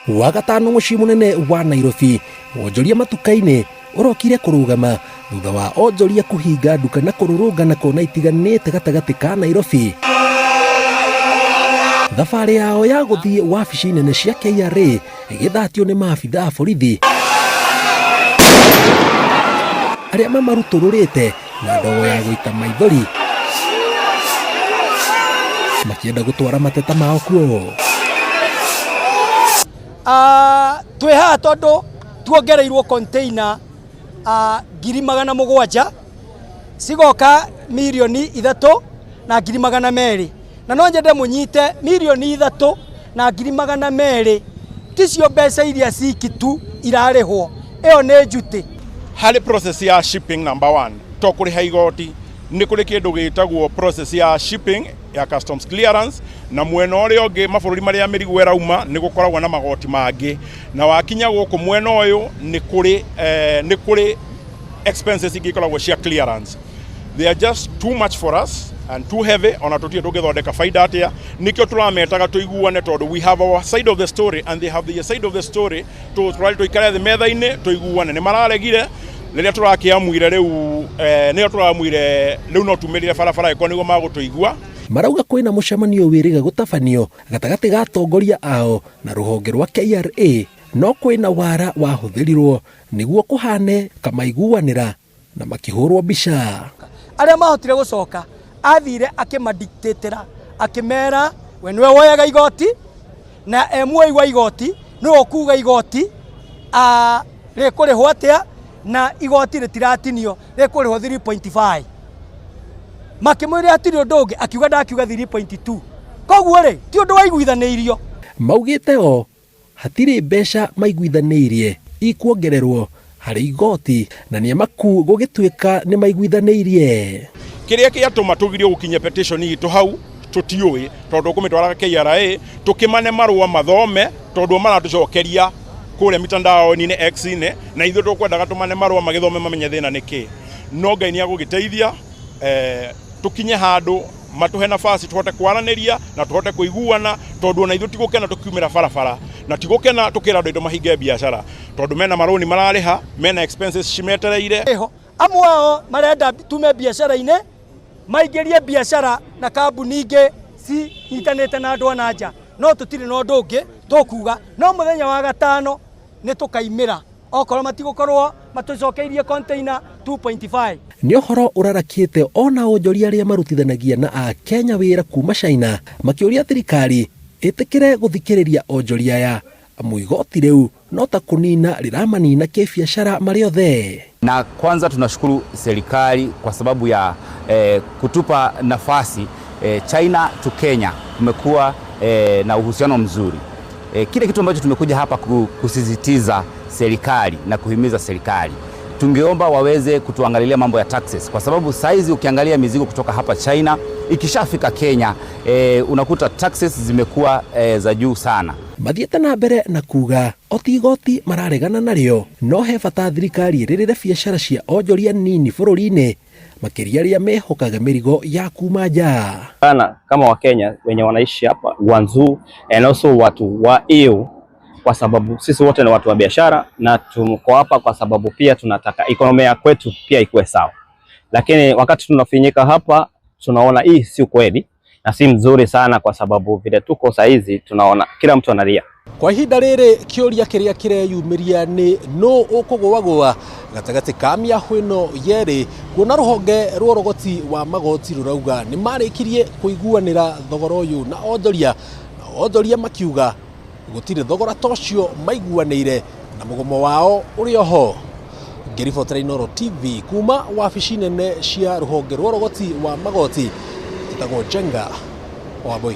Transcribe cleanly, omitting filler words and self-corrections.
Wagatano mũciĩ mũnene wa Nairobi, wonjoria matuka-inĩ ũrokire kũrũgama thutha wa onjoria kũhinga nduka na kũrũrũngana kona itiganĩte gatagatĩ ka Nairobi. Thabarĩ yao ya gũthiĩ wabici nene cia KRA ĩgĩthatio nĩ maabitha a borithi arĩa mamarutũrũrĩte na ndogo ya gũita maithori makĩenda gũtwara mateta mao kuo. Twĩ haha tondũ tuongereirwo container 700,000 cigoka 3,200,000, na no nyende mũnyite 3,200,000 ticio mbeca iria ciki tu irarĩhwo, ĩyo nĩ njuti. Harĩ process ya shipping, number one, to kũrĩha igoti, nĩ kũrĩ kĩndũ gĩtagwo process ya shipping ya customs clearance, na mwena ũrĩa ũngĩ mabũrũri marĩa mĩrigo ĩrauma nĩ gũkoragwo na magoti mangĩ, na wakinya gũkũ mwena ũyũ nĩ kũrĩ expenses ingĩ ikoragwo cia clearance. They are just too much for us and too heavy. Ona tũtirĩ tũngĩthondeka faida atĩa, nĩkĩo tũrametaga tũiguane, tondũ we have our side of the story and they have their side of the story. Tũrarĩ tũikare thĩ metha-inĩ tũiguane, nĩ mararegire. Rĩrĩa tũrakĩamuire rĩu, nĩyo tũramuire rĩu no tumĩrire barabara ĩkorwo nĩguo magũtũigua. Marauga kwĩna mũcemanio wĩrĩga gũtabanio gatagatĩ ga atongoria ao na rũhonge rwa KRA, no kwĩna wara wahũthĩrirwo nĩguo kũhane kamaiguanĩra na makĩhũrwo mbica. Arĩa mahotire gũcoka athire akĩmadictatĩra, akĩmera we nĩwe woyaga igoti na e muoi wa igoti, nĩwe ũkuga igoti rĩkũrĩhwo atĩa, na igoti rĩtiratinio, rĩkũrĩhwo 3.5. Makĩmwĩra hatirĩ ũndũ ũngĩ, akiuga ndakiuga 3.2. Koguo rĩ, ti ũndũ waiguithanĩirio. Maugĩte o hatirĩ mbeca maiguithanĩirie ikuongererwo harĩ igoti, na nĩ maku gũgĩtuĩka nĩ maiguithanĩirie. Kĩrĩa kĩatũma tũgirio gũkinyia petition itũ hau tũtiũĩ, tondũ kũmĩtwaraga KRA tũkĩmane marũa mathome, tondũ o maratũcokeria kũrĩa mitandao-inĩ, X-inĩ, na ithuĩ tũkwendaga tũmane marũa magĩthome mamenye thĩna nĩ kĩ. No Ngai nĩ agũgĩteithia, tũkinye handũ matũhe nafasi tũhote kwaranĩria na tũhote kũiguana, tondũ ona ithuĩ tigũkena tũkiumĩra barabara na tigũkena tũkĩra andũ aitũ mahinge biacara, tondũ mena marũni mararĩha, mena expenses cimetereire. Ĩho amwe ao marenda tume biacara-inĩ, maingĩrie biacara na kambuni ingĩ cinyitanĩte na andũ a na nja, no tũtirĩ na ũndũ ũngĩ tũkuga. No mũthenya wa gatano nĩ tũkaimĩra okorwo matigũkorwo matũcokeirie container 2.5. Nĩ ũhoro ũrarakĩte ona onjoria arĩa marutithanagia na Akenya wĩra kuma China makĩũria thirikari ĩtĩkĩre gũthikĩrĩria onjoria aya, amu igoti rĩu no ta kũnina rĩramanina kĩbiacara marĩ othe. Na kwanza tunashukuru serikali kwa sababu ya kutupa nafasi. China to Kenya kumekuwa na uhusiano mzuri. Kile kitu ambacho tumekuja hapa kusisitiza serikali na kuhimiza serikali, tungeomba waweze kutuangalilia mambo ya taxes, kwa sababu saizi ukiangalia mizigo kutoka hapa China ikishafika Kenya, unakuta taxes zimekuwa za juu sana. Mathiĩte na mbere na kuga o ti igoti mararegana narĩo, no he bata thirikari ĩrĩrĩre biacara cia onjoria nini bũrũri-inĩ, makĩria arĩa mehokaga mĩrigo ya kuma nja. Sana kama Wakenya wenye wanaishi hapa Guangzhou and also watu wa EU, kwa sababu sisi wote ni watu wa biashara na tuko hapa kwa sababu pia tunataka ekonomia ya kwetu pia ikuwe sawa, lakini wakati tunafinyika hapa tunaona hii si kweli na si mzuri sana, kwa sababu vile tuko saizi tunaona kila mtu analia. Kwa ihinda rĩrĩ kĩũria kĩrĩa kĩreyumĩria nĩ nũ ũkũgũagũa gatagatĩ ka mĩahũ ĩno yerĩ, kuona rũhonge rwa ũrogoti wa magoti rũrauga nĩ marĩkirie kũiguanĩra thogora ũyũ na onjoria, na onjoria makiuga gũtirĩ thogora ta ũcio maiguanĩire na mũgomo wao ũrĩ oho. Ngĩribotera Inooro TV kuma wabici nene cia rũhonge rwa ũrogoti wa magoti, njĩtagwo Njenga Wambui.